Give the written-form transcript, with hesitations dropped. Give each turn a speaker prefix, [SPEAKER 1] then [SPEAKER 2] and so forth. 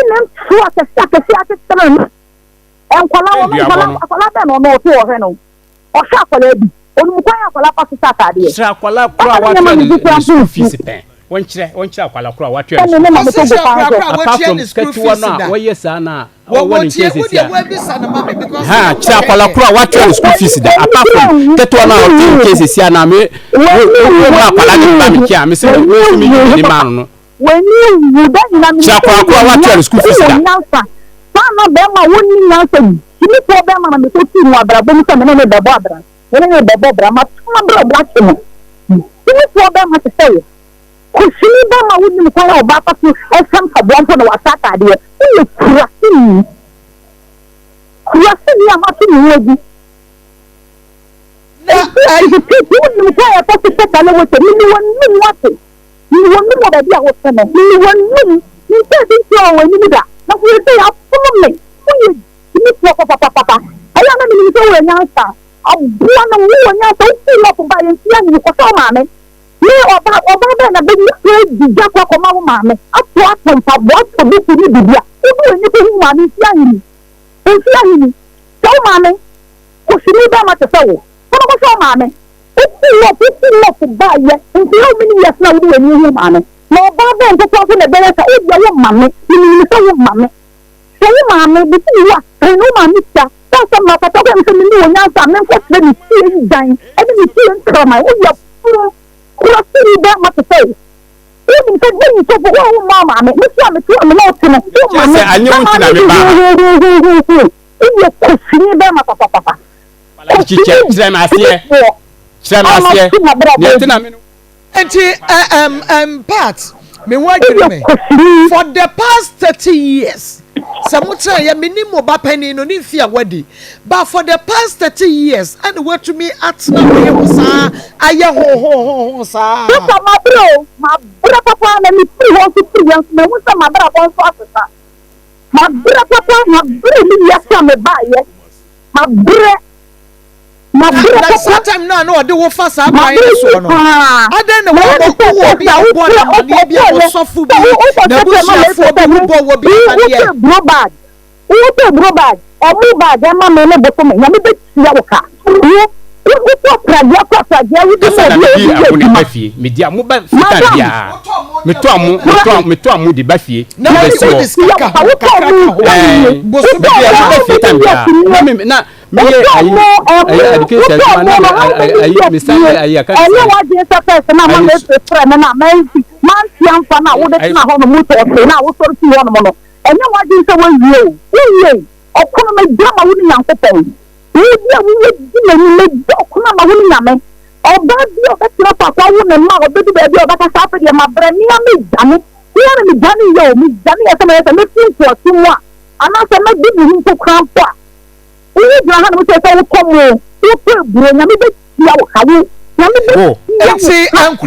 [SPEAKER 1] ne nsuo akɛse akɛse akyekyere no. Nkwadaa wɔn
[SPEAKER 2] Aduabɔ
[SPEAKER 1] nkwadaa
[SPEAKER 2] no.
[SPEAKER 1] Akwadaa bɛn na ɔno ɔto ɔhwɛ no? Ɔhwɛ akwadaa bi, onim kwan a akwadaa fa so hyɛ ataadeɛ.
[SPEAKER 2] Kyerɛ akwadaa koro a
[SPEAKER 1] Papa ne
[SPEAKER 2] watua
[SPEAKER 1] nneɛma
[SPEAKER 2] ne
[SPEAKER 1] ne bi kura
[SPEAKER 2] ne
[SPEAKER 1] mpo
[SPEAKER 2] school
[SPEAKER 1] nsu.
[SPEAKER 2] fees pɛn. Wɔnkyerɛ akwadaa koro a watua ne
[SPEAKER 1] Ɛne
[SPEAKER 2] school
[SPEAKER 1] ne maame
[SPEAKER 2] fees.
[SPEAKER 1] to
[SPEAKER 3] Ɔsi
[SPEAKER 1] gu
[SPEAKER 3] kyerɛ
[SPEAKER 1] kwan
[SPEAKER 3] akwadaa
[SPEAKER 1] so.
[SPEAKER 3] koro a
[SPEAKER 2] Apart
[SPEAKER 3] watua
[SPEAKER 2] from
[SPEAKER 3] ne school
[SPEAKER 2] ketewa
[SPEAKER 3] fees
[SPEAKER 2] no a
[SPEAKER 3] da.
[SPEAKER 2] wɔyɛ saa no a
[SPEAKER 3] Wɔ
[SPEAKER 2] ɔwɔ ne
[SPEAKER 3] wɔtie
[SPEAKER 2] nkyɛn
[SPEAKER 3] wo
[SPEAKER 2] sisi
[SPEAKER 3] deɛ
[SPEAKER 2] a.
[SPEAKER 3] woabisa no ma me because
[SPEAKER 2] Ha,
[SPEAKER 3] na
[SPEAKER 2] kyerɛ
[SPEAKER 3] wokɔ
[SPEAKER 2] akwadaa
[SPEAKER 3] kɛkɛ.
[SPEAKER 2] koro a watua ne school fees da. Apart from ketewa no a ɔte nkyɛn sisi a na me wo ma akwadaa no ba me nkyɛn a me sɛ wo nso me yi m'ani maa no no.
[SPEAKER 1] W'ani wu da nyina me.
[SPEAKER 2] Kyerɛ akwadaa koro a watua ne school fees
[SPEAKER 1] Wowɔ
[SPEAKER 2] da.
[SPEAKER 1] nyansa saa na bɛrima a wonni nyansa gyimifoɔ bɛrima na mekɔ tuu mu abrabɔ mu sɛ me ne ne bɛbɔ abra, me ne ne bɛbɔ bra, matoma brɛ bɔ ahye no. Gyimifoɔ bɛrima te sɛ wo, kosini bɛrima a wonim kwan a ɔbaa fa so ɛhyɛ mpaboa mpo na wahyɛ ataadeɛ. Woyɛ kuraseni, kuraseni a mato me ho agu.
[SPEAKER 3] Na ɛy
[SPEAKER 1] Nti wonim kwan a ɛfa so hyɛ tale wɔ mene wɔnum wate, mene wɔnum wɔ baabi a wote no, mene wɔnum mentɛ bi nti wɔ w'anim da na so yɛ sɛ yɛafono me. Woyɛ gyimifoɔ papapapapa. Ɛyɛ a na menim sɛ wowɔ nyansa aboa no, wowɔ nyansa. Wofii lɔfo ba yɛnti anyini kɔsɛ wo maame me ɔba ɔba bɛn na bɛnya di gya kɔ akɔma wo maame ato atɔ mpaboa, atɔ duku ne biribi a wode w'ani kɔhu wo maame nti ahini nti ahini sɛ wo maame kɔsini bɛma te sɛ wo kɔnɔ kɔsɛ wo maame. Wofii lɔfo baayɛ nti how many years na wode w'ani hu maame na ɔbaa bɛn nkokoa nso na ɛbɛyɛ sɛ wodeɛ wo maame? Menim sɛ wo maame, sɛ wo maame bisi wo a ɛn wo maame tia sɛ sɛ mapata kɔ sɛ mene wɔ nyansa a memfɔ kyerɛ me fie dan ɛne me fie nkraman. Woyɛ funu kurasini bɛrima te sɛ wo, wonim sɛ bɛyi sɔfo wo a wo mma maame me so a mete a me na ɔte no wo
[SPEAKER 2] Kyerɛ
[SPEAKER 1] maame
[SPEAKER 2] sɛ anyɛ wo nti na me baa ha.
[SPEAKER 1] Woyɛ kosini bɛrima papapapa.
[SPEAKER 2] Kyerɛ me aseɛ, kyerɛ me aseɛ nea ɛte na me no.
[SPEAKER 3] Nti part me ho adwiri me for the past 30 years sɛ mo tena yɛ me ni mo ba panyin no ne nfi a wadi, but for the past 30 years ɛna watumi atena wei ho saa ayɛ ho ho ho ho saa.
[SPEAKER 1] Sasa mabrɛ o, mabrɛ papa na mefiri hɔ nso firi yɛn nso mahu sɛ mabrabɔ nso asesa. Mabrɛ papa, mabrɛ ne wiase a mebaayɛ, mabrɛ, mabrɛ
[SPEAKER 3] Na
[SPEAKER 1] papa.
[SPEAKER 3] Saa time naa na ɔde wo fa saa kwan
[SPEAKER 1] Mabrɛ
[SPEAKER 3] no soɔ
[SPEAKER 1] yi
[SPEAKER 3] no
[SPEAKER 1] paa.
[SPEAKER 3] adan na wɔbɔ wowɔ bi a wobɔ na amaneɛ bi a wɔsɔfo bi na abusuafoɔ bi wobɔ wɔ bi amaneɛ.
[SPEAKER 1] Wotɔ eburo bag, wotɔ eburo bag, ɔmo bag ɛma me ne bosome Nyame bɛtua wo ka. Wo wotɔ pragea kɔ pragea wodi
[SPEAKER 2] Kasa
[SPEAKER 1] ma
[SPEAKER 2] na
[SPEAKER 1] obi a
[SPEAKER 2] medi
[SPEAKER 1] obi yɛ
[SPEAKER 2] abo ne
[SPEAKER 1] adwuma.
[SPEAKER 2] ba fie, medi amo ba fie tan
[SPEAKER 1] Madam.
[SPEAKER 2] biara metɔ amo de ba fie.
[SPEAKER 3] Na
[SPEAKER 2] de
[SPEAKER 3] wode
[SPEAKER 2] bɛsi
[SPEAKER 3] wode
[SPEAKER 2] hɔ.
[SPEAKER 3] sika ka ho kakra ka ho.
[SPEAKER 2] Mede
[SPEAKER 3] Bosome
[SPEAKER 2] amo ba fie tan biara na me na meyɛ ayi ayi education adwuma na me ayi mesa ayi aka
[SPEAKER 1] Ɛnyɛ wadwene sɛ fɛs na ma mefrɛ me na mansi mantia mfa na wode tena hɔ nom wotɔ ɔte na wosɔre fii hɔ nom no, ɛnyɛ wadwene sɛ woawie o. Wowie ɔkono megya ma wo ne Nyankopɔn. Wodi a wowɔ di m'anim, megya ɔkono ama wo ne Nyame. Ɔbaa bi a ɔbɛtena faako awo ne mma a ɔbɛdu baabi a ɔbɛka sɛ afei deɛ mabrɛ mea megyane mea na megyane yɛ o, megyane yɛ sɛ mɛyɛ sɛ mɛfi nkoaso mu a anaasɛ mɛdi me ho mpo kora mpo a wowo gyina ha nom sɛ wotɔ mo wotɔ aburo, Nyame bɛtua wo ka wo, Nyame bɛtua wo
[SPEAKER 3] Nti
[SPEAKER 1] ka.